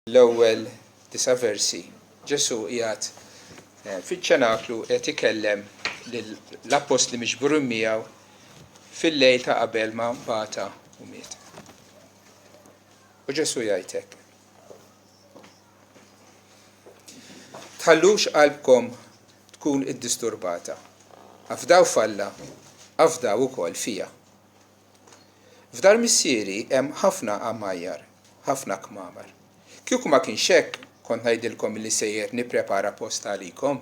L-ewwel disa' versi, Ġesù qiegħed fiċ-ċenaklu qiegħed ikellem lill-appostli miġburin miegħu fil-lejl ta' qabel ma bata u miet. U Ġesù jgħid hekk. Tħallux qalbkom tkun iddisturbata. Afdaw f'Alla, afdaw ukoll fija. F'dar Missieri hemm ħafna għamajjar, ħafna kmamar. Kieku ma kienx hekk, kont ngħidilkom illi sejjer nipprepara post għalikom.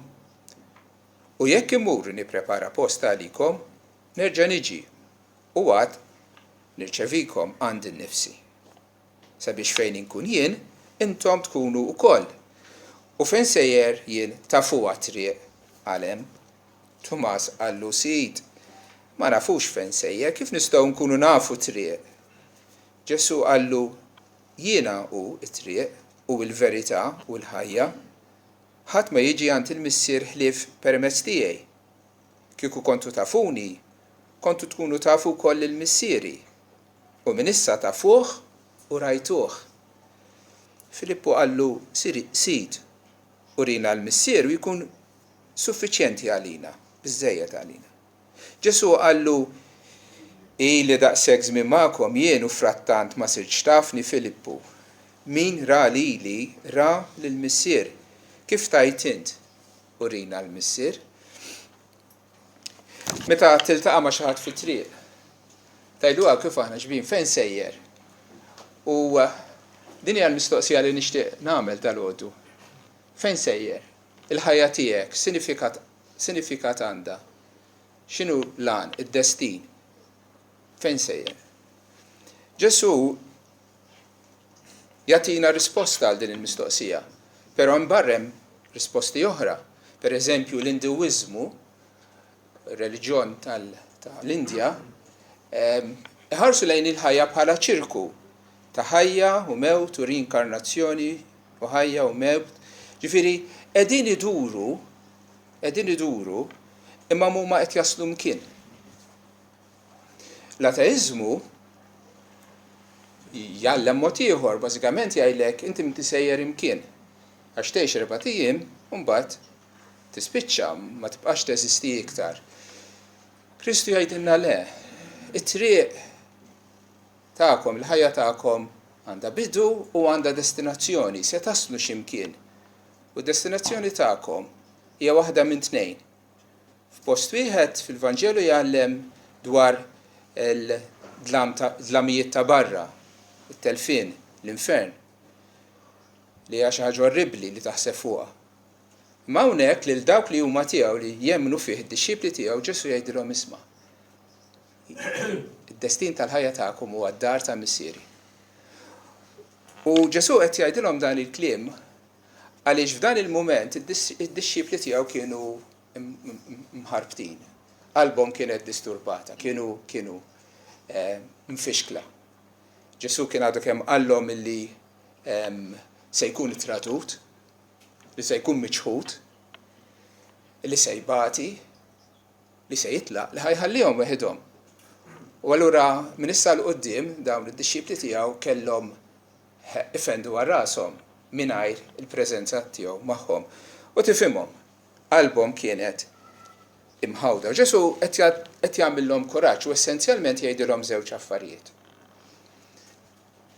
U jekk immur nipprepara post għalikom, nerġa' niġi u għad nirċevikom għandi nnifsi, sabiex fejn inkun jien, intom tkunu wkoll. U fejn sejjer jien tafuha t-triq għal hemm. Tumas qallu, Sid, ma nafux fejn sejjer, kif nistgħu nkunu nafu t-triq? Ġesù qallu, Jiena hu t-triq, u l-verità, u l-ħajja. Ħadd ma jiġi għand il-Missier ħlief permezz tiegħi. Kieku kontu tafuni, kontu tkunu tafu wkoll lil Missieri. U minn issa tafuh u rajtuh. Filippu qallu, Sid, urina l-Missier u jkun Suffiċjenti għalina, biżżejjed għalina. Ġesù qallu, Ili daqshekk żmien magħkom jien u frattant ma sirtx tafni, Filippu? Min ra lili, ra lill-Missier. Kif tgħid int, Urina l-Missier? Meta tiltaqa' ma' xi ħadd fit-triq, tgħidlu kif aħna xbin, fejn sejjer? U din hija l-mistoqsija li nixtieq nagħmel dalgħodu. Fejn sejjer? Il-ħajja tiegħek x'sinifikat sinifikat għandha? X'inhu l-għan, id-destin? Fejn sejjer? Ġesù jagħtina risposta għal din il-mistoqsija, però hemm barra hemm risposti oħra. Per eżempju, l-Induiżmu, reliġjon tal-Indja, ehm, iħarsu lejn il-ħajja bħala ċirku ta' ħajja u mewt u rinkarnazzjoni u ħajja u mewt. Ġifieri qegħdin iduru, qegħdin iduru, imma mhuma qed jaslu mkien. L-ateiżmu jgħallem mod ieħor, bażikament jgħidlek inti m'inti sejjer imkien. Għax tgħix erbat ijiem u mbagħad tispiċċa, ma tibqax teżisti iktar. Kristu jgħidilna le, it-triq tagħkom, il-ħajja tagħkom għandha bidu u għandha destinazzjoni, se taslu xi mkien. U d-destinazzjoni tagħkom hija waħda minn tnejn. F'post wieħed fil-Vanġelu jgħallem dwar il-dlamijiet ta' barra, it-telfien, l-infern, li hija xi ħaġa orribbli li taħseb fuqha. Imma hawnhekk lil dawk li huma tiegħu li jemmnu fih id-dixxipli tiegħu Ġesù jgħidilhom isma' Id-destin tal-ħajja tagħkom huwa d-dar ta' Missieri. U Ġesù qed jgħidilhom dan il-kliem għaliex f'dan il-mument id-dixxipli tiegħu kienu mħarbtin. Qalbhom kienet disturbata, kienu kienu eh, mfixkla. Ġesù kien għadu kemm qallhom illi ehm, se jkun tradut, li se jkun miċħud, li se jbati, li se jitlaq, li ħa jħallihom weħidhom. U allura minn issa 'l quddiem dawn id-dixxipli tiegħu kellhom ifendu għal rashom mingħajr il-preżenza tiegħu magħhom. U tifhimhom, qalbhom kienet imħawda. U Ġesù qed jagħmilhom kuraġġ u essenzjalment jgħidilhom żewġ affarijiet.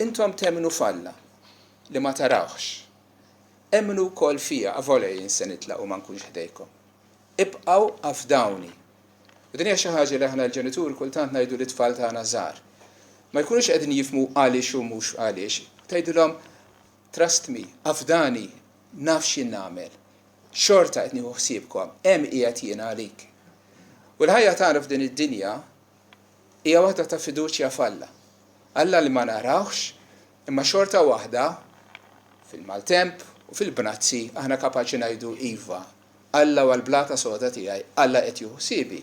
Intom temmnu f'Alla li ma tarawhx. Emmnu wkoll fija, avolja jien se nitlaq u ma nkunx ħdejkom. Ibqgħu afdawni. U din hija xi ħaġa li aħna l-ġenituri kultant ngħidu lit-tfal tagħna żgħar. Ma jkunux qegħdin jifhmu għaliex u mhux għaliex. Tgħidilhom, Trust me, afdani, naf x'jien nagħmel. Xorta qed nieħu ħsiebkom, hemm qiegħed jien għalik. U l-ħajja tagħna f'din id-dinja hija waħda ta' fiduċja f'Alla. Alla li ma narawhx, imma xorta waħda fil-maltemp u fil-bnazzi aħna kapaċi ngħidu iva, Alla huwa l-blata soda tiegħi, Alla qed jieħu ħsiebi.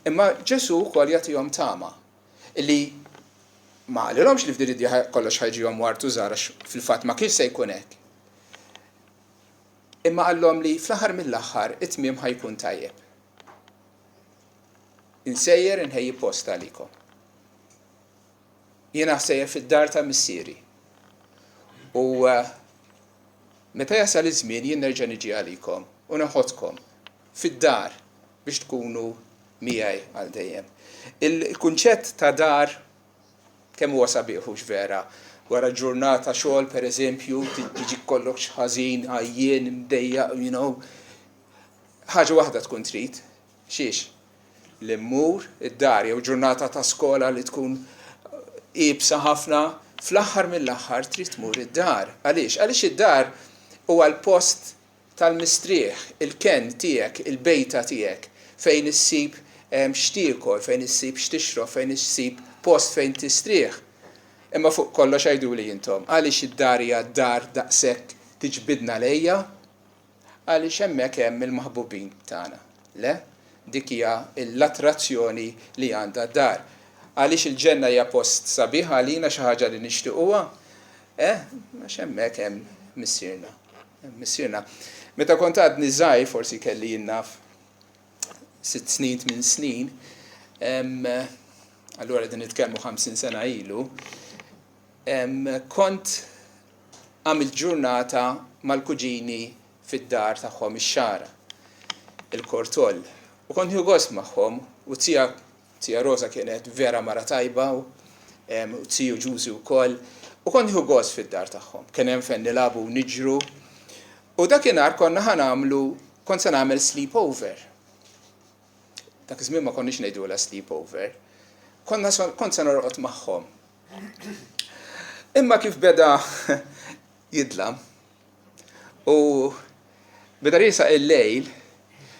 Imma Ġesù wkoll jagħtihom tama li ma qalilhomx li f'din id-dinja kollox ħa jiġihom ward u żgħar għax fil-fatt ma kienx se jkun hekk. Imma qallhom li fl-aħħar mill-aħħar it-tmiem ħa jkun tajjeb. Insejjer inħejji post għalikom. Jiena sejjer fid-dar ta' missieri. U eh, Meta jasal iż-żmien jien nerġa' niġi għalikom u neħodkom fid-dar biex tkunu miegħi għal dejjem. Il-kunċett ta' dar kemm huwa sabiħ hux vera? Wara ġurnata xogħol pereżempju, tiġi kollok ħażin, għajjien, imdejjaq, you know. Ħaġa waħda tkun trid, xiex? Li mmur id-dar jew ġurnata ta' skola li tkun iebsa ħafna, fl-aħħar mill-aħħar trid tmur id-dar. Għaliex? Għaliex id-dar huwa l-post tal-mistrieħ, il-kenn tiegħek, il-bejta tiegħek, fejn issib x'tiekol, fejn issib x'tixrob, fejn issib post fejn tistrieħ. Imma fuq kollox għiduli intom, għaliex id-dar hija dar daqshekk tiġbidna lejha? Għaliex hemmhekk hemm il-maħbubin tagħna. Le? Dik hija l-attrazzjoni li għandha d-dar. Għaliex il-ġenna hija post sabiħ għalina xi ħaġa li nixtiquha? Eh, għax hemmhekk hemm Missierna. Hemm Missierna. Meta kont għadni żgħir, forsi kelli jien naf sitt snin, tmien snin, allura qegħdin nitkellmu 50 sena ilu, kont għamilt ġurnata mal-kuġini fid-dar tagħhom ix-Xagħra, il-Kortoll. U kont nieħu gost magħhom u z-zija, zija Rosa kienet vera mara tajba u ziju Ġużi wkoll. U kont nieħu gost fid-dar tagħhom. Kien hemm fejn nilagħbu u niġru. U dakinhar konna ħa nagħmlu, kont se nagħmel sleepover. Dak iż-żmien ma konniex ngħidulha sleepover. Konna kont se norqod magħhom. Imma kif beda jidlam u beda riesaq il-lejl,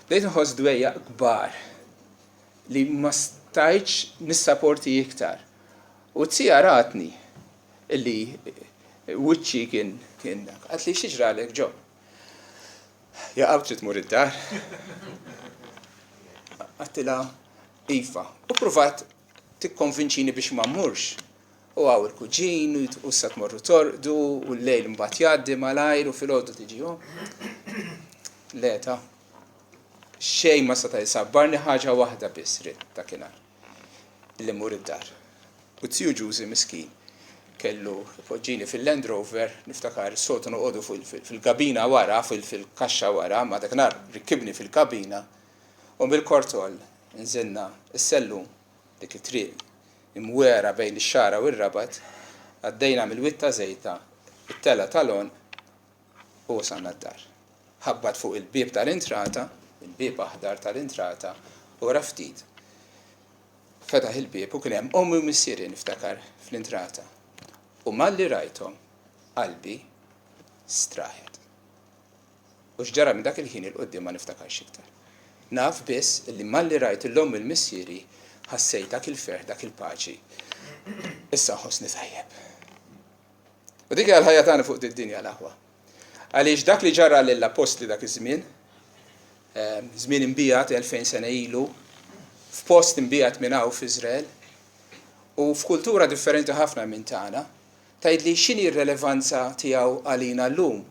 bdejt nħoss dwejjaq kbar li ma stajtx nissaporti iktar. U z-zija ratni illi wiċċi kien kien dak. Qaltli xi ġralek Ġo? Jaqaw trid tmur id-dar? Għedtilha iva. U pruvat tikkonvinċini biex ma mmurx. U hawn il-kuġin, u issa tmorru torqdu, u l-lejl mbagħad jgħaddi malajr u filgħodu tiġi hu. Le ta' xejn ma seta' jsabbarni ħaġa waħda biss ridt dakinhar. Li mmur id-dar. U z-ziju Ġużi miskin kellu jpoġġini fil-Land Rover, niftakar is-soltu noqogħdu fil-kabina wara, fil-kaxxa wara, ma dakinhar rikkibni fil-kabina u mill-Kortol nżilna s-Sellum, dik it-triq imwiegħra bejn ix-Xagħra u r-Rabat, għaddejna mill-Wied ta' Żejta, it-Telgħa tal-Għonq u wasalna d-dar. Ħabbat fuq il-bieb tal-intrata, il-bieb aħdar tal-intrata, u wara ftit fetaħ il-bieb u kien hemm ommi u missieri niftakar fl-intrata. U malli rajthom, qalbi straħet. U x'ġara minn dak il-ħin 'il quddiem ma niftakarx iktar. Naf biss li malli rajt 'l ommi u 'l missieri ħassejt dak il-ferħ, dak il-paċi. Issa nħossni tajjeb. U dik hija l-ħajja tagħna fuq did-dinja l-aħwa. Għaliex dak li ġara lill-appostli dak iż-żmien, żmien imbiegħed 2000 sena ilu, f'post imbiegħed minn hawn f'Iżrael, u f'kultura differenti ħafna minn tagħna, tgħidli x'inhi r-relevanza tiegħu għalina llum?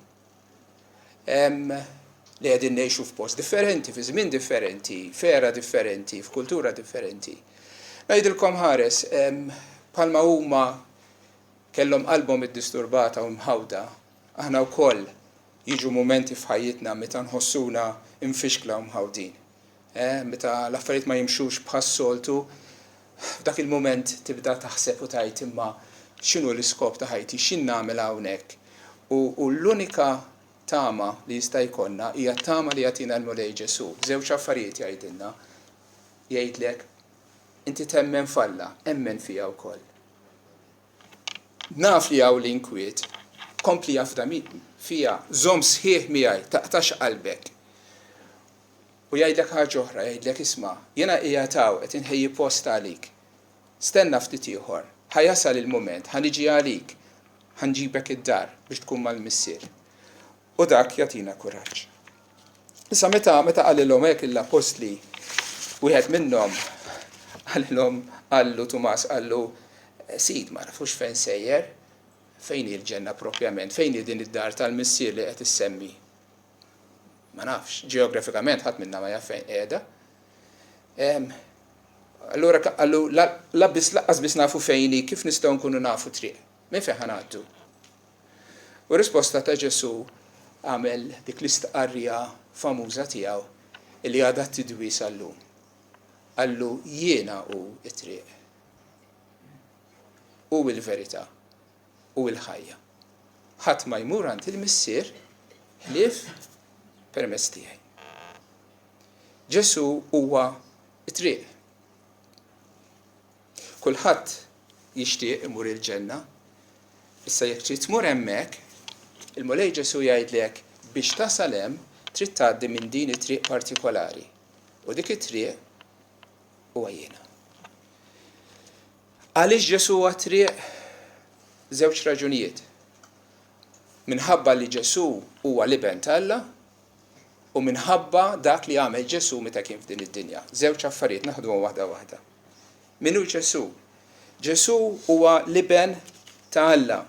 Li qegħdin ngħixu f'post differenti, fi żmien differenti, f'era differenti, f'kultura differenti. Ngħidilkom ħares, bħalma huma kellhom qalbhom iddisturbata u mħawda, aħna wkoll jiġu mumenti f'ħajjitna meta nħossuna mfixkla u mħawdin. Meta l-affarijiet ma jimxux bħas-soltu, f'dak il-mument tibda taħseb u tgħid imma x'inhu l-iskop ta' ħajti, x'jien nagħmel hawnhekk? U l-unika tama li jista' jkollna hija t-tama li jagħtina l-Mulej Ġesù. Żewġ affarijiet jgħidilna. Jgħidlek, inti temmen f'Alla, emmen fija wkoll. Naf li hawn l-inkwiet, kompli afda fija, żomm sħiħ miegħi, taqtax qalbek. U jgħidlek ħaġa oħra, jgħidlek isma', jiena qiegħed hawn qed inħejji post għalik. Stenna ftit ieħor, ħa jasal il-mument, ħa niġi għalik, ħa nġibek id-dar biex tkun mal-Missier. U dak jagħtina kuraġġ. Issa meta meta qalilhom hekk l-appostli, wieħed minnhom qalilhom qallu Tumas qallu Sid ma nafux fejn sejjer, fejn hi l-ġenna propjament, fejn hi din id-dar tal-Missier li qed issemmi? Ma nafx, ġeografikament ħadd minna ma jaf fejn qiegħda. Allura qallu la biss laqqas biss nafu fejn hi, kif nistgħu nkunu nafu triq? Minn fejn ħa ngħaddu? U risposta ta' Ġesù. għamel dik l-istqarrija famuża tiegħu li għadha tidwi sal-lum. Qallu jiena hu t-triq u l-verità u l-ħajja. Ħadd ma jmur għand il-Missier ħlief permezz tiegħi. Ġesù huwa t-triq. Kulħadd jixtieq imur il-ġenna. Issa jekk trid tmur hemmhekk, il-Mulej Ġesù jgħidlek biex tasal hemm trid tgħaddi minn din it-triq partikolari. U dik it-triq huwa jiena. Għaliex Ġesù huwa t-triq? Żewġ raġunijiet. Minħabba li Ġesù huwa l-Iben t'Alla u minħabba dak li għamel Ġesù meta kien f'din id-dinja. Żewġ affarijiet naħduhom waħda waħda. Min hu Ġesù? Ġesù huwa l-Iben ta' Alla.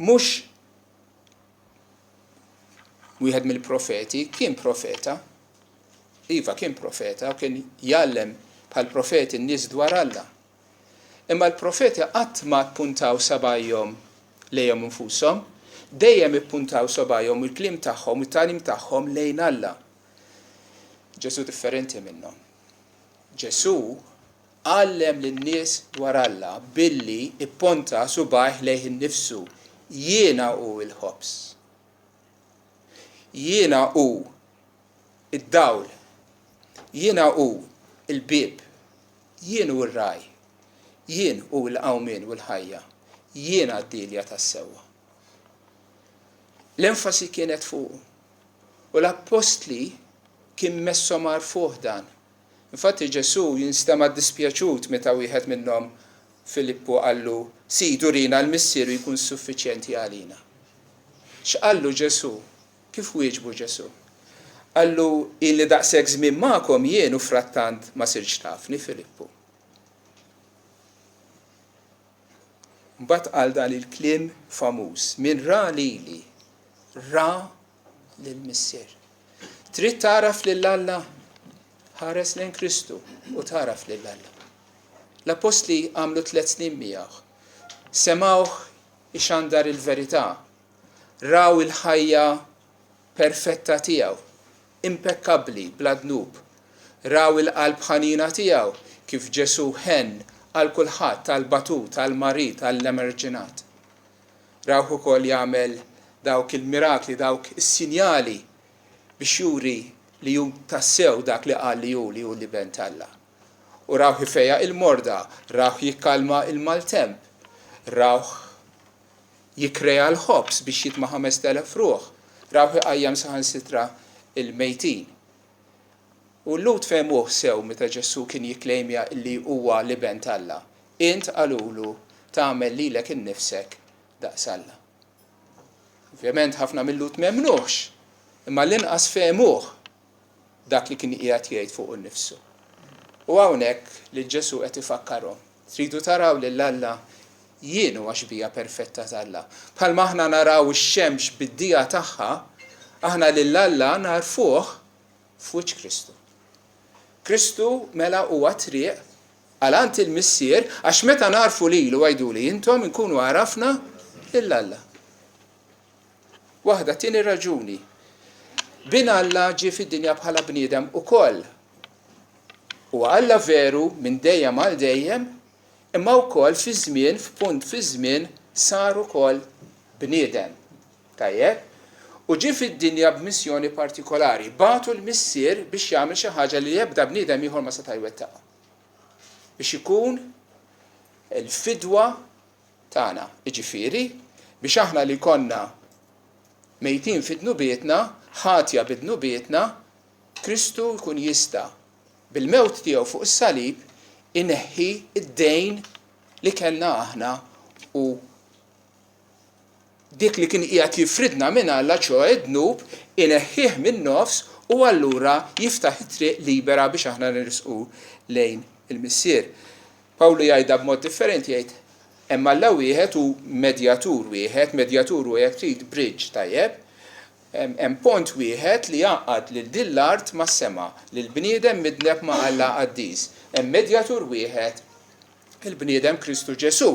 Mhux wieħed mill-profeti, kien profeta. Iva kien profeta u kien jgħallem bħal profeti n-nies dwar Alla. Imma l-profeti qatt ma ppuntaw sabajhom lejhom infushom, dejjem ippuntaw sobajhom u l-kliem tagħhom u t-tagħlim tagħhom lejn Alla. Ġesù differenti minnhom. Ġesù għallem lin-nies dwar Alla billi pponta subgħajh lejh innifsu, Jiena hu l-ħobż. Jiena hu id-dawl. Jiena hu l-bieb. Jien hu r-ragħaj. Jien hu l-qawmien u l-ħajja. Jiena d-dielja tas-sewwa. L-enfasi kienet fuqu. U l-appostli kien messhom għarfuh dan. Infatti Ġesù jinstema' ddispjaċut meta wieħed minnhom, Filippu, qallu, Sid, urina l-Missier u jkun suffiċjenti għalina. X'qallu Ġesù? Kif wieġbu Ġesù? Qallu, Ilni daqshekk żmien magħkom jien u frattant ma sirtx tafni, Filippu? Mbagħad qal dan il-kliem famuż, Min ra lili, ra lill-Missier. Trid tagħraf lil Alla? Ħares lejn Kristu u tagħraf lil Alla. L-appostli għamlu tlett snin miegħu. Semgħuh ixandar il-verità. Raw il-ħajja perfetta tiegħu, impekkabbli, bla dnub. Raw il-qalb ħanina tiegħu, kif Ġesù ħenn għal kulħadd, għall-batut, għall-marid, għall-emerġinat. Rawh ukoll jagħmel dawk il-mirakli, dawk is-sinjali biex juri li hu tassew dak li qal li hu, li hu l-Iben t'Alla. U rawh ifejjaq il-morda, rawh jikkalma l-maltemp, rawh jikkrea l-ħobż biex jitma' 5,000 ruħ, rawh iqajjem saħansitra l-mejtin. U l-Lhud fehmuh sew meta Ġesù kien jikklejmja li huwa l-Iben t'Alla. Int, qalulu, tagħmel lilek innifsek daqs Alla. Ovvjament ħafna mil-Lhud m'emmnuhx, imma l-inqas fehmuh dak li kien qiegħed jgħid fuqu nnifsu. U hawnhekk lil Ġesù qed ifakkarhom, Tridu taraw lil Alla? Jien huwa xbieha perfetta t'Alla. Bħalma aħna naraw ix-xemx bid-dija tagħha, aħna lil Alla nagħrfuh f'wiċċ Kristu. Kristu mela huwa t-triq għal għand il-Missier għax meta nagħrfu lilu għiduli intom inkunu għarafna lil Alla. Waħda, tieni raġuni. Bin Alla ġie fid-dinja bħala bniedem ukoll. Huwa Alla veru minn dejjem għal dejjem, imma wkoll fi żmien, f'punt fi żmien sar ukoll bniedem. Tajjeb? U ġie fid-dinja b'missjoni partikolari. Bagħtu l-Missier biex jagħmel xi ħaġa li ebda bniedem ieħor ma seta' jwettaqha. Biex ikun il-fidwa tagħna. Jiġifieri, biex aħna li konna mejtin fi dnubietna, ħatja bi dnubietna, Kristu jkun jista' bil-mewt tiegħu fuq is-salib ineħħi d-dejn li kellna aħna u dik li kien qiegħed jifridna minn Alla, ċoe d-dnub, ineħħih min-nofs u allura jiftaħ it-triq libera biex aħna nersqu lejn il-Missier. Pawlu jgħidha b'mod differenti jgħid hemm Alla wieħed u medjatur wieħed, medjatur hu jekk trid bridge tajjeb, hemm pont wieħed li jgħaqqad lil din l-art mas-sema, lill-bniedem midneb ma' Alla qaddis. Hemm medjatur wieħed, il-bniedem Kristu Ġesù.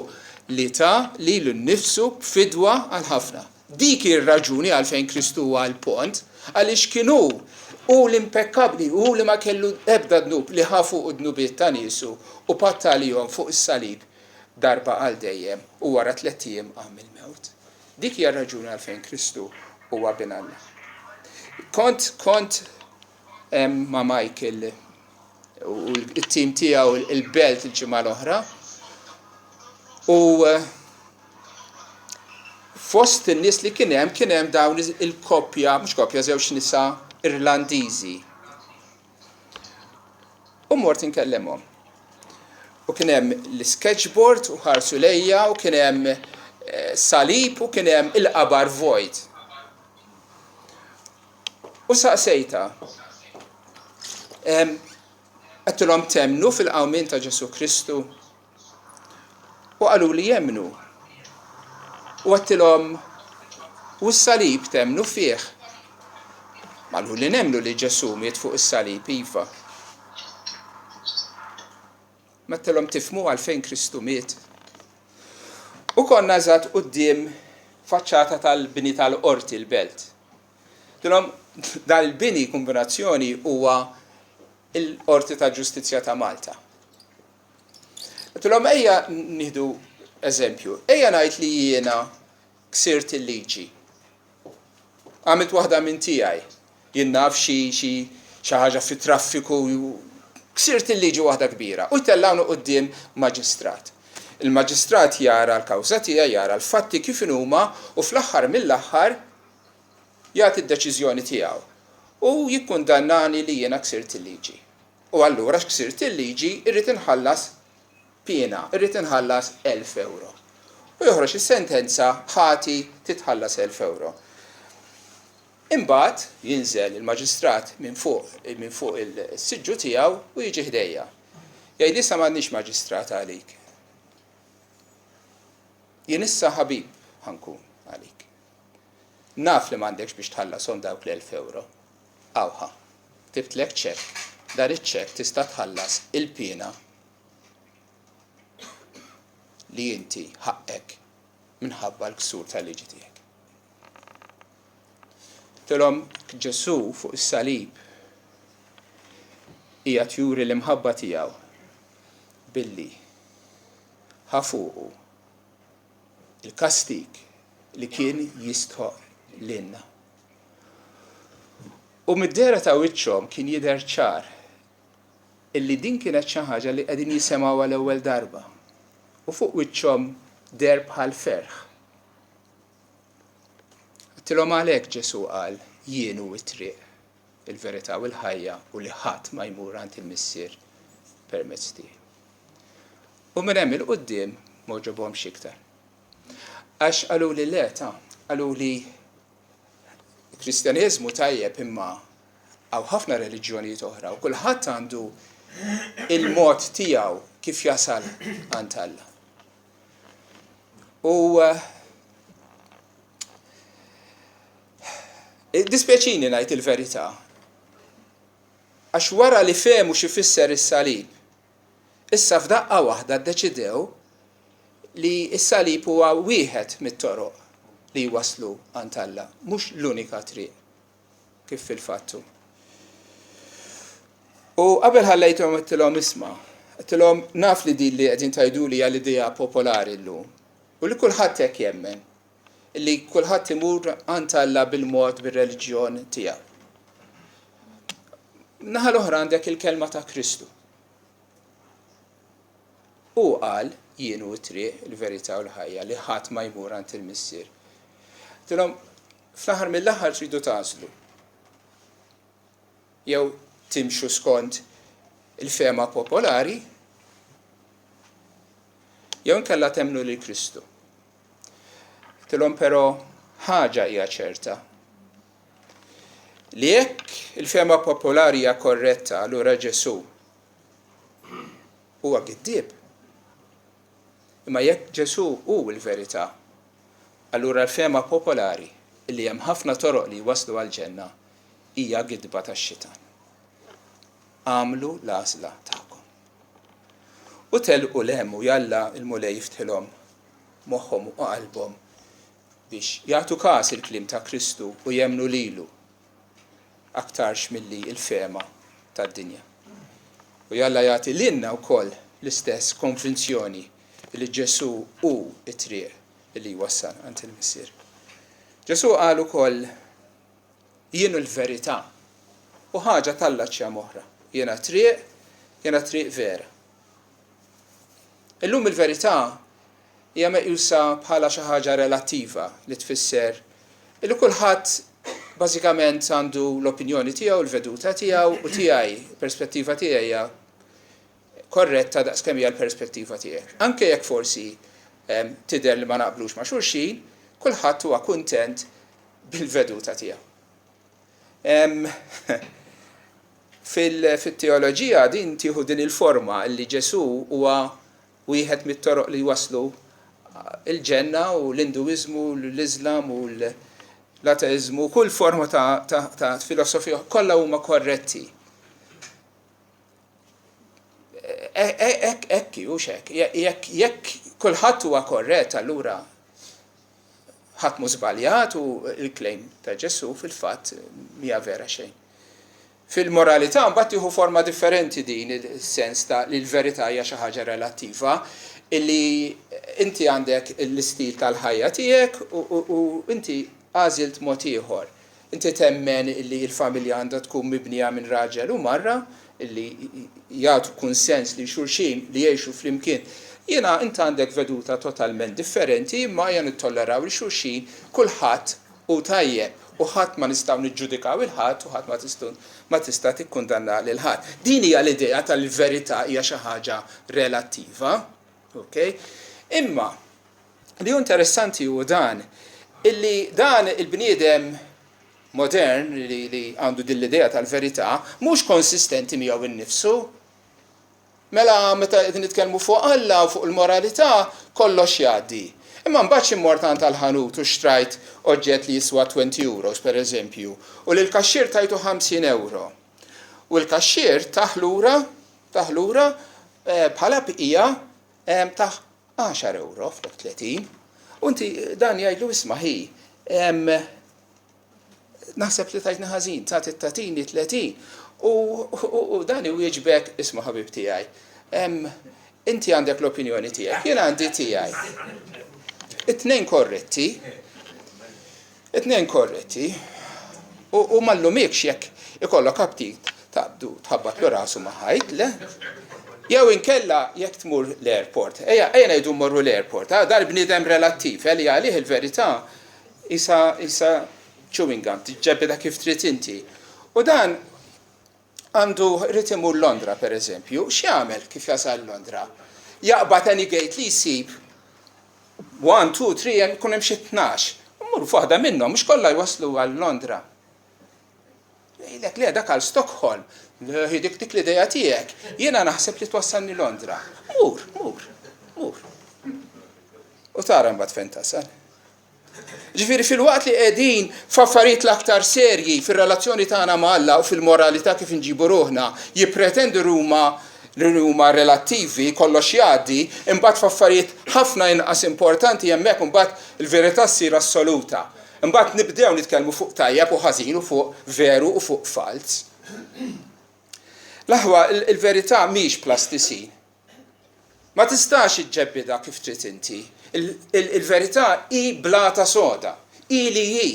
li ta lilu nnifsu b'fidwa għal ħafna. Dik hi r-raġuni għalfejn Kristu huwa l-pont, għaliex kien hu, hu l-impekkabbli, hu li ma kellu ebda dnub, li ħa fuqu d-dnubiet ta' niesu u patta għalihom fuq is-salib darba għal dejjem u wara tlett ijiem qam mill-mewt. Dik hija r-raġuni għalfejn Kristu huwa Bin Alla. Kont kont ma' Michael u t-tim tiegħu il-belt il-ġimgħa l-oħra. U eh, fost in-nies li kien hemm kien hemm dawn il-koppja, mhux koppja, żewġ nisa Irlandiżi. U mort inkellimhom. U kien hemm l-sketchboard u ħarsu lejja u kien hemm eh, salib u kien hemm il-qabar vojt. U saqsejtha, Għedtilhom temmnu fil-qawmien ta' Ġesù Kristu? U qaluli jemmnu. U għedtilhom, U s-salib temmnu fih? Qaluli nemmnu li Ġesù miet fuq is-salib, iva. M'għedtilhom tifhmu għalfejn Kristu miet? U konna eżatt quddiem faċċata tal-bini tal-qorti l-belt. Għedtilhom dan il-bini kombinazzjoni huwa l-Qorti tal-Ġustizzja ta' Malta. Għedtilhom ejja nieħdu eżempju, ejja ngħid li jiena ksirt il-liġi. Għamilt waħda minn tiegħi. Jien naf xi xi xi ħaġa fit-traffiku, ksirt il-liġi waħda kbira u jtellgħuni quddiem maġistrat. Il-maġistrat jara l-kawża tiegħi, jara l-fatti kif inhuma u fl-aħħar mill-aħħar jagħti d-deċiżjoni tiegħu u jikkundannani li jiena ksirt il-liġi. U allura għax ksirt il-liġi irrid inħallas piena, irrid inħallas 1000 ewro. U joħroġ is-sentenza ħati titħallas 1000 ewro. Imbagħad jinżel il-maġistrat minn fuq minn fuq il-siġġu tiegħu u jiġi ħdejja. Jgħidli issa m'għandniex maġistrat għalik. Jien issa ħabib ħa nkun għalik. Naf li m'għandekx biex tħallashom dawk l-1000 ewro. Hawn ħa. Ktibtlek ċekk. Dan iċ-ċekk tista' tħallas il-piena li inti ħaqqek minħabba l-ksur tal-liġi tiegħek. Tilhom Ġesù fuq is-salib qiegħed juri l-imħabba tiegħu billi ħa fuqu il-kastig li kien jistħoqq lilna. U mid-dehra ta' wiċċhom kien jidher ċar illi din kienet xi ħaġa li qegħdin jisemgħuha l-ewwel darba. U fuq wiċċhom deher bħal ferħ. Għedtilhom għalhekk Ġesù qal, Jien hu t-triq, il-verità u l-ħajja u li ħadd ma jmur għand il-Missier permezz tiegħi. U minn hemm 'il quddiem m'għoġobhomx iktar. Għax qaluli le ta, qaluli il-Kristjaneżmu tajjeb imma hawn ħafna reliġjonijiet oħra u kulħadd għandu il-mod tiegħu kif jasal għand Alla. U eh, dispjaċini ngħid il-verità. Għax wara li fehmu x'ifisser is-salib, Issa f'daqqa waħda ddeċidew li s-salib huwa wieħed mit-toroq li jwasslu għand Alla, mhux l-unika triq, kif fil-fatt hu. U qabel ħallejthom għedtilhom isma', għedtilhom naf li din li qegħdin tgħiduli hija l-idea popolari llum u li kulħadd hekk jemmen, li kulħadd imur għand Alla bil-mod bir-reliġjon tiegħu. Naħa l-oħra għandek il-kelma ta' Kristu. Hu qal, Jien hu t-triq, il-verità u l-ħajja, li ħadd ma jmur għand il-Missier. Għedtilhom, fl-aħħar mill-aħħar tridu tagħżlu. Jew timxu skont il-fehma popolari, jew inkella temmnu lil Kristu. Għedtilhom però ħaġa hija ċerta, Li jekk il-fehma popolari hija korretta, allura Ġesù huwa giddieb. Imma jekk Ġesù hu l-verità, allura l-fehma popolari li hemm ħafna toroq li jwasslu għall-ġenna hija gidba tax-xitan. Agħmlu l-għażla tagħkom. U telqu 'l hemm u jalla l-Mulej jiftħilhom. moħħhom u qalbhom biex jagħtu każ il-kliem ta' Kristu u jemmnu lilu aktarx milli l-fehma tad-dinja. U jalla jagħti lilna wkoll l-istess konvinzjoni li Ġesù hu t-triq li jwassal għand il-Missier. Ġesù qal ukoll Jien hu l-verità. U ħaġa tallaċċja m'oħra. Jiena t-triq, jiena t-triq vera. Illum il-verità hija meqjusa bħala xi ħaġa relattiva li tfisser li kulħadd bażikament għandu l-opinjoni tiegħu, l-veduta tiegħu u tiegħi, il-perspettiva tiegħi hija korretta daqskemm hija l-perspettiva tiegħek. Anke jekk forsi tidher li ma naqblux ma' xulxin, kulħadd huwa kuntent bil-veduta tiegħu. Fil-teoloġija din tieħu din il-forma li Ġesù huwa wieħed mit-toroq li jwasslu il-ġenna u l-Induiżmu, l-Iżlam u l-ateiżmu, kull forma ta', ta, ta filosofija kollha huma korretti. Hekk hekk hux hekk. Jekk jekk kulħadd huwa korrett allura ħadd mhu żbaljat u l-claim ta' Ġesù fil-fatt mhija vera xejn. Fil-moralità mbagħad tieħu forma differenti din is-sens ta' li l-verità hija xi ħaġa relattiva, illi inti għandek l-istil tal-ħajja tiegħek u inti għażilt mod ieħor. Inti temmen illi l-familja għandha tkun mibnija minn raġel u mara illi jagħtu kunsens lil xulxin li jgħixu flimkien. Jiena int għandek veduta totalment differenti imma ejja nittolleraw lil xulxin, kulħadd hu tajjeb u ħadd ma nistgħu niġġudikaw 'il ħadd u ħadd ma tistgħu ma tista' tikkundanna lil ħadd. Din hija l-idea tal-verità hija xi ħaġa relattiva. Okay? Imma li hu interessanti hu dan illi dan il-bniedem modern li, li għandu din l-idea tal-verità mhux konsistenti miegħu innifsu. Mela meta qegħdin nitkellmu fuq Alla u fuq il-moralità, kollox jgħaddi. Imma mbagħad xi mort għand tal-ħanut u xtrajt oġġett li jiswa 20 euros pereżempju, u lill-kaxxier tajtu 50 euro. U l-kaxxier tah lura, tah lura bħala bqija tah 10 euro flok 30. U inti dan jgħidlu isma' ħi, naħseb li tajtni ħażin, tagħti tagħtini 30. U dan iwieġbek, isma' ħabib tiegħi, inti għandek l-opinjoni tiegħek, jien għandi tiegħi. It-tnejn korretti, it-tnejn korretti, u ma llumikx jekk ikollok aptit taqbdu tħabbatlu rasu ma' ħajt, le? Jew inkella jekk tmur l-airport, ejja ejja ngħidu mmorru l-airport, dar bniedem relattiv, eh, li għalih il-verità Qisha qisha chewing gum, tiġġebbidha kif trid inti. U dan għandu jrid imur Londra pereżempju, x'jagħmel kif jasal Londra? Jaqbad any gate li jsib one, two, three, hemm ikun hemm xi 12. Mmur f'waħda minnhom, mhux kollha jwasslu għal Londra. Jgħidlek le dak għal Stockholm. Le hi dik dik l-idea tiegħek. Jiena naħseb li twassalni Londra. Mur, mur, mur. U tara mbagħad fejn tasal. Ġifieri filwaqt li qegħdin f'affarijiet l-aktar serji fir-relazzjoni tagħna ma' Alla u fil-moralità kif inġibu ruħna, jippretendu li huma li huma relattivi, kollox jgħaddi, imbagħad f'affarijiet ħafna inqas importanti hemmhekk imbagħad il-verità ssir assoluta. Imbagħad nibdew nitkellmu fuq tajjeb u ħażin u fuq veru u fuq falz. L-aħwa, il-verità mhix plastisin. Ma tistax iġġebbidha kif trid inti. Il-verità hi blata soda. Hi li hi.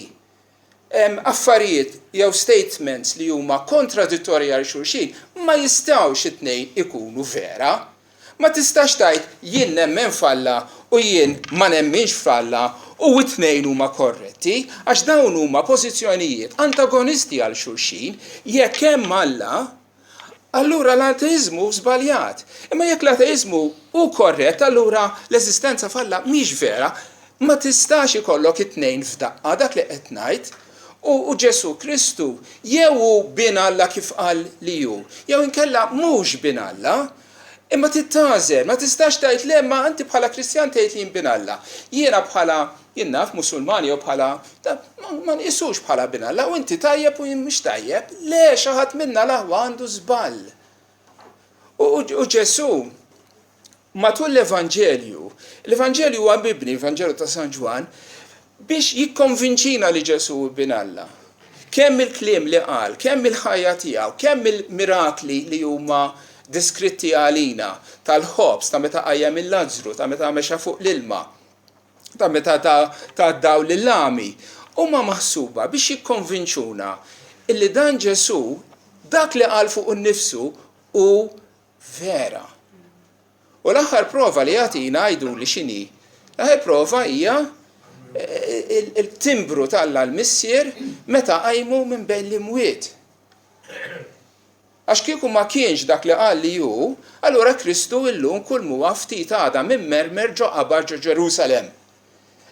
Hemm affarijiet jew statements li huma kontradittorji għal xulxin ma jistgħux it-tnejn ikunu vera. Ma tistax tgħid jien nemmen f'Alla u jien ma nemminx f'Alla u t-tnejn huma korretti għax dawn huma pożizzjonijiet antagonisti għal xulxin. Jekk hemm Alla, Allura l-ateiżmu hu żbaljat. Imma jekk l-ateiżmu hu korrett, allura l-eżistenza f'Alla mhix vera. Ma tistax ikollok it-tnejn f'daqqa, dak li qed ngħid. U Ġesù Kristu jew hu Bin Alla kif qal li hu, jew inkella mhux Bin Alla. Imma trid tagħżel, ma tistax tgħid le imma inti bħala Kristjan tgħid li jien Bin Alla. Jiena bħala, jien naf, Musulman jew bħala, ma nqisux bħala Bin Alla u inti tajjeb u jien mhux tajjeb. Le, xi ħadd minna l-aħwa għandu żball. U Ġesù matul l-Evanġelju. L-Evanġelju huwa mibni, l-Evanġelju ta' San Ġwann, biex jikkonvinċina li Ġesù hu Bin Alla. Kemm il-kliem li qal, kemm il-ħajja tiegħu, kemm il-mirakli li huma deskritti għalina, tal-ħobż, ta' meta qajjem lil Lazzru, ta' meta mexa fuq l-ilma, ta' meta ta d-dawl lill-għami, huma maħsuba biex jikkonvinċuna illi dan Ġesù, dak li qal fuqu nnifsu hu vera. U l-aħħar prova li jagħtina għiduli x'inhi? L-aħħar prova hija il-timbru t'Alla l-Missier meta qajmu minn bejn l-imwiet. Għax kieku ma kienx dak li qal li hu, allura Kristu illum kull m'huwa ftit għadam immermer ġo qabar ġo Ġerusalemm.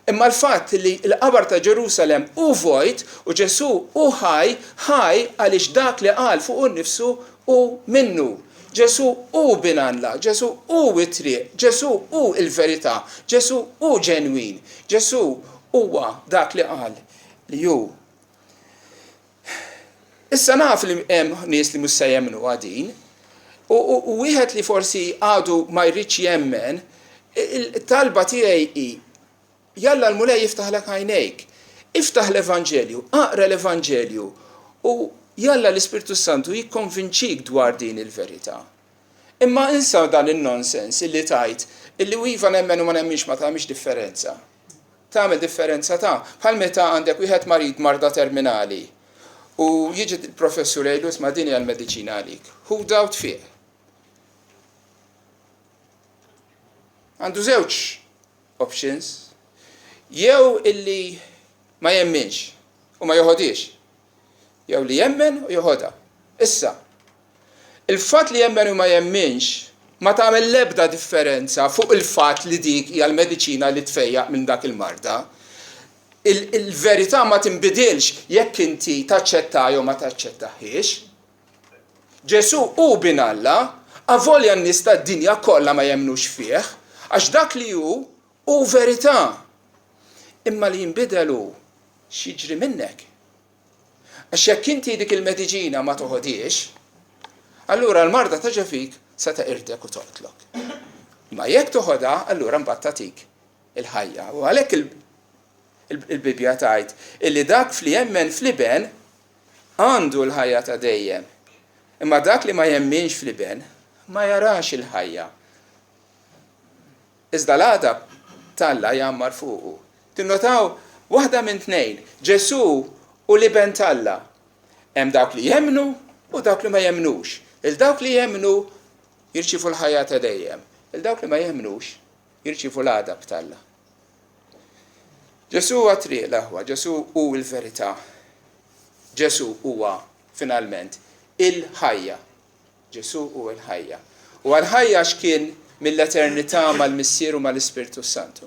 Imma l-fatt li l-qabar ta' Ġerusalemm hu vojt u Ġesù hu ħaj, ħaj għaliex dak li qal fuqu nnifsu hu minnu. Ġesù hu Bin Alla, Ġesù hu t-triq, Ġesù hu l-verità, Ġesù hu ġenwin, Ġesù huwa dak li qal li hu. Issa naf li hemm nies li mhux se jemmnuha din, u wieħed li forsi għadu ma jridx jemmen, it-talba tiegħi hi, jalla l-Mulej jiftaħlek għajnejk. Iftaħ l-Evanġelju, aqra l-Evanġelju u jalla l-Ispirtu Santu jikkonvinċik dwar din il-verità. Imma insa dan in-nonsens illi tgħid illi u iva nemmen u ma nemminx ma tagħmilx differenza. Tagħmel differenza ta', bħal meta għandek wieħed marid marda terminali u jiġi l-professur jgħidlu isma' din hija l-mediċina għalik. Ħudha u tfiq. Għandu żewġ options. Jew illi ma jemminx u ma joħodhiex. Jew li jemmen u joħodha. Issa, Il-fatt li jemmen u ma jemminx ma tagħmel l-ebda differenza fuq il-fatt li dik hija l-mediċina li tfejjaq minn dak il-marda. Il-verità ma tinbidilx jekk inti taċċettaha jew ma taċċettahiex. Ġesù hu Bin Alla, avolja n-nies tad-dinja kollha ma jemmnux fih, għax dak li hu, hu verità. Imma li jinbidel hu x'jiġri minnek. Għax jekk inti dik il-mediċina ma toħodhiex, allura l-marda ta' ġo fik se teqirdek u toqtlok. Imma jekk toħodha, allura mbagħad tagħtik il-ħajja. U għalhekk il-Bibbja tgħid illi dak li jemmen fl-Iben għandu l-ħajja ta' dejjem. Imma dak li ma jemminx fl-Iben ma jarax il-ħajja. Iżda l-għadab t'Alla jgħammar fuqu. Tinnotaw? Waħda minn tnejn, Ġesù hu l-Iben t'Alla. Hemm dawk li jemmnu u dawk li ma jemmnux. Lil dawk li jemmnu jirċievu l-ħajja ta' dejjem. Lil dawk li ma jemmnux jirċievu l-għadab t'Alla. Ġesù huwa t-triq, l-aħwa, Ġesù hu l-verità. Ġesù huwa, finalment, il-ħajja. Ġesù hu l-ħajja. Huwa l-ħajja għax kien mill-eternità mal-Missier u mal-Ispirtu s-Santu.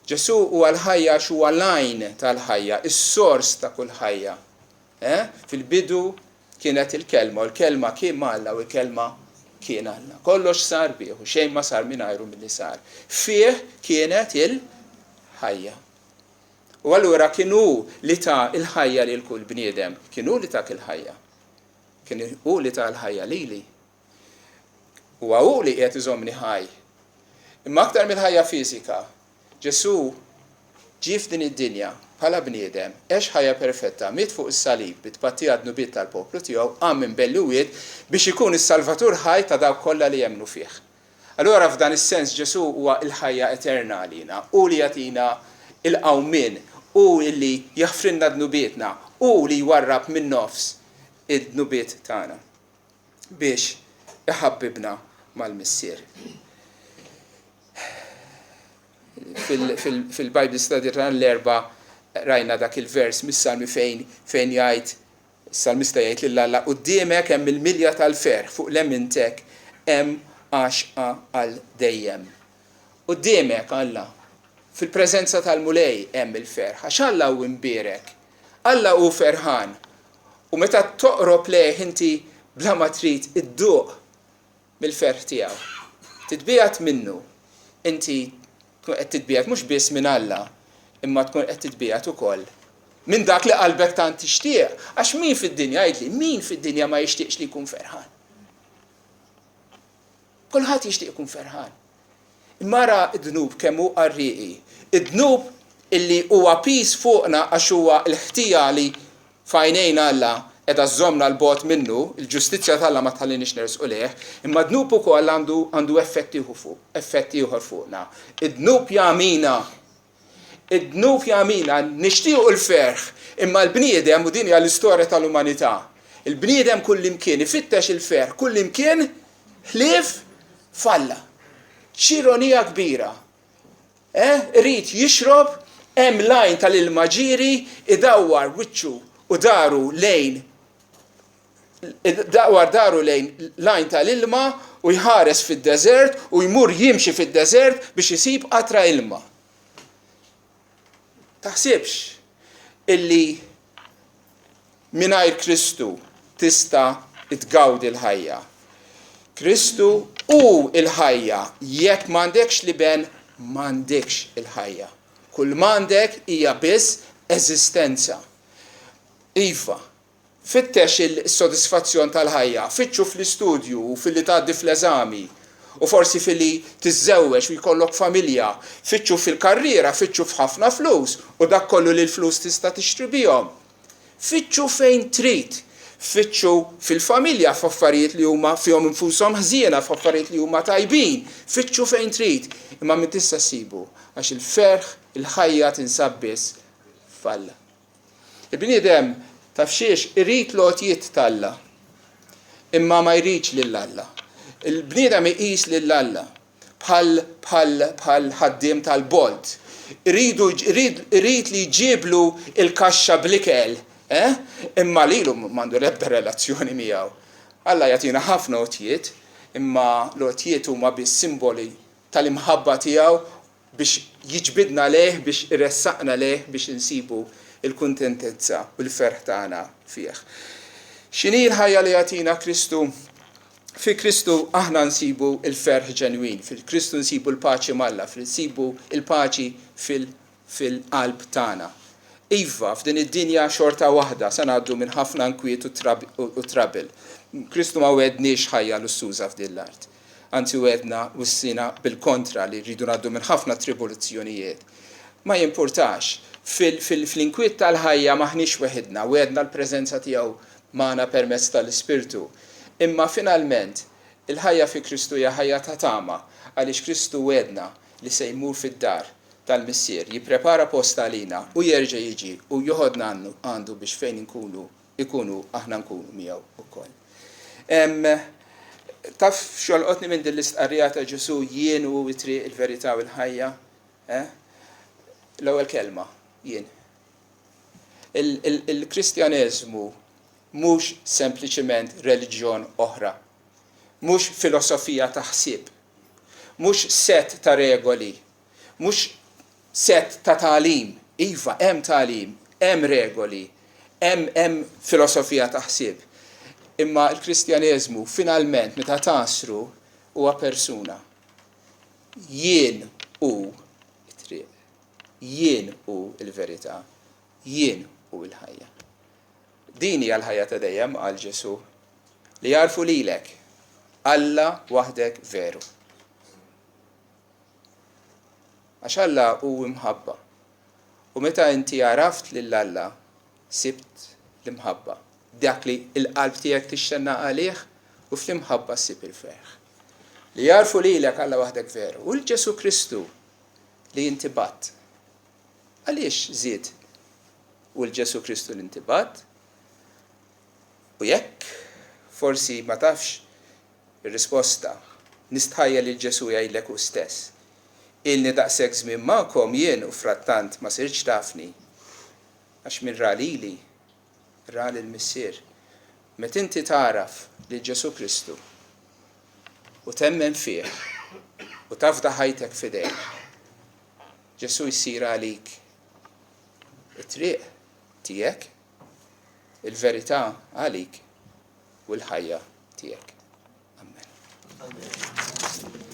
Ġesù huwa l-ħajja għax huwa l-għajn tal-ħajja, is-sors ta' kull ħajja. Eh? Fil-bidu kienet il-Kelma, u l-Kelma kien ma' Alla u l-Kelma kien Alla. Kollox sar bih u xejn ma sar mingħajru milli sar. Fih kienet il-ħajja. U allura kien hu li ta l-ħajja lil kull bniedem, kien hu li tak il-ħajja. Kien hu li ta l-ħajja lili. Huwa hu li qiegħed iżommni ħaj. Imma aktar mill-ħajja fiżika, Ġesù ġie f'din id-dinja bħala bniedem, għex ħajja perfetta, miet fuq is-salib bi tpattija għad-dnubiet tal-poplu tiegħu, qam minn bejn l-imwiet biex ikun is-Salvatur ħaj ta' dawk kollha li jemmnu fih. Allura f'dan is-sens Ġesù huwa l-ħajja eterna għalina, hu li jagħtina l-qawmien, hu li jaħfrilna dnubietna, hu li jwarrab min-nofs id-dnubiet tagħna biex iħabbibna mal-Missier. Fil-Bible Study ta' l-Erbgħa rajna dak il-vers mis-Salmi fejn fejn jgħid Is-salmista jgħid lil Alla, Quddiemek hemm il-milja tal-ferħ, fuq lemintek hemm għaxqa għal dejjem. Quddiemek, Alla, fil-preżenza tal-Mulej hemm il-ferħ, għax Alla hu imbierek. Alla hu ferħan. U meta toqrob lejh inti bla ma trid idduq mill-ferħ tiegħu. Titbiegħed minnu, inti tkun qed titbiegħed mhux biss minn Alla, imma tkun qed titbiegħed ukoll minn dak li qalbek tant tixtieq. Għax min fid-dinja, għidli, min fid-dinja ma jixtieqx li jkun ferħan? Kulħadd jixtieq ikun ferħan. Imma ara d-dnub kemm hu qarrieqi. Id-dnub illi huwa piż fuqna għax huwa l-ħtija li f'għajnejn Alla qiegħda żżommna 'l bogħod minnu, il-ġustizzja t'Alla ma tħalliniex nersqu lejh, imma d-dnub ukoll għandu għandu effett ieħu fuq, effett ieħor fuqna. Id-dnub jagħmina. Id-dnub jagħmina nixtiequ l-ferħ, imma l-bniedem, u din hija l-istorja tal-umanità, il-bniedem kullimkien ifittex il-ferħ kullimkien ħlief f'Alla. X'ironija kbira! Eh, irid jixrob, hemm l-għajn tal-ilma ġieri, idawwar wiċċu u daru lejn idawwar daru lejn l-għajn tal-ilma u jħares fid-deżert u jmur jimxi fid-deżert biex isib qatra ilma. Taħsibx illi Mingħajr Kristu tista' tgawdi l-ħajja. Kristu hu l-ħajja. Jekk m'għandekx l-Iben, m'għandekx il-ħajja. Kull m'għandek hija biss eżistenza. Iva, fittex is-sodisfazzjon tal-ħajja, fittxu fl-istudju u filli tgħaddi fl-eżami, u forsi filli tiżżewweġ u jkollok familja, fittxu fil-karriera, fittxu f'ħafna flus u dak kollu li l-flus tista' tixtri bihom. Fittxu fejn trid. Fittxu fil-familja f'affarijiet li huma fihom infushom ħżiena, f'affarijiet li huma tajbin. Fittxu fejn trid. Imma min tista' ssibu, għax il-ferħ, il-ħajja tinsab biss f'Alla. Il-bniedem, taf xiex, irid l-għotjiet t'Alla, imma ma jridx lil Alla. Il-bniedem iqis lil Alla. bħal bħal bħal ħaddiem tal-bolt. Iridu irid irid li jġiblu l-kaxxa bl-ikel, eh? Imma lilu m'għandu l-ebda relazzjoni miegħu. Alla jagħtina ħafna għotjiet, imma l-għotjiet huma biss simboli tal-imħabba tiegħu biex jiġbidna lejh, biex iressaqna lejh biex insibu l-kuntentezza u l-ferħ tagħna fih. X'inhi l-ħajja li jagħtina Kristu? Fi Kristu aħna nsibu l-ferħ ġenwin, fi Kristu nsibu l-paċi m'Alla, nsibu l-paċi fil-qalb tagħna. Iva, f'din id-dinja xorta waħda se ngħaddu minn ħafna nkwiet u trouble. Kristu ma wegħedniex ħajja lussuża f'din l-art. Anzi wegħedna, wissiena bil-kontra li rridu ngħaddu minn ħafna tribulazzjonijiet. Ma jimpurtax, fl-inkwiet tal-ħajja m'aħniex weħidna, wegħedna l-preżenza tiegħu magħna permezz tal-Ispirtu. Imma finalment, il-ħajja fi Kristu hija ħajja ta' tama, għaliex Kristu wegħedna li se jmur fid-dar tal-Missier, jipprepara post għalina u jerġa' jiġi u joħodna għandu biex fejn inkunu ikun hu aħna nkunu miegħu wkoll. Taf x'jolqotni minn din l-istqarrija ta' Ġesù jien hu t-triq, il-verità u l-ħajja? Eh? L-ewwel kelma, jien. Il-Kristjaneżmu mhux sempliċement reliġjon oħra, mhux filosofija ta' ħsieb, mhux sett ta' regoli, mhux sett ta' tagħlim. Iva, hemm tagħlim, hemm regoli, hemm hemm filosofija ta' ħsieb. Imma l-Kristjaneżmu finalment meta tagħsru huwa persuna. Jien hu t-triq. Jien hu l-verità, jien hu l-ħajja. Din hija l-ħajja ta' dejjem, qal Ġesù, li jagħrfu lilek, Alla waħdek veru. Għax Alla hu imħabba. U meta inti għaraft lil Alla, sibt l-imħabba. Dak li l-qalb tiegħek tixxennaq għalih u fl-imħabba ssib il-ferħ. Li jagħrfu lilek Alla waħdek veru u 'l Ġesù Kristu li inti bgħatt. Għaliex żied u 'l Ġesù Kristu li inti bgħatt? U jekk forsi ma tafx ir-risposta, nistħajjel lil Ġesù jgħidlek hu stess, Ilni daqshekk żmien magħkom jien u frattant ma sirtx tafni? Għax min ra lili, ra lill-Missier. Meta inti tagħraf lil Ġesù Kristu, u temmen fih u tafda ħajtek f'idejh, Ġesù jsir għalik it-triq tiegħek, il-verità għalik u l-ħajja tiegħek. Amen. Amen.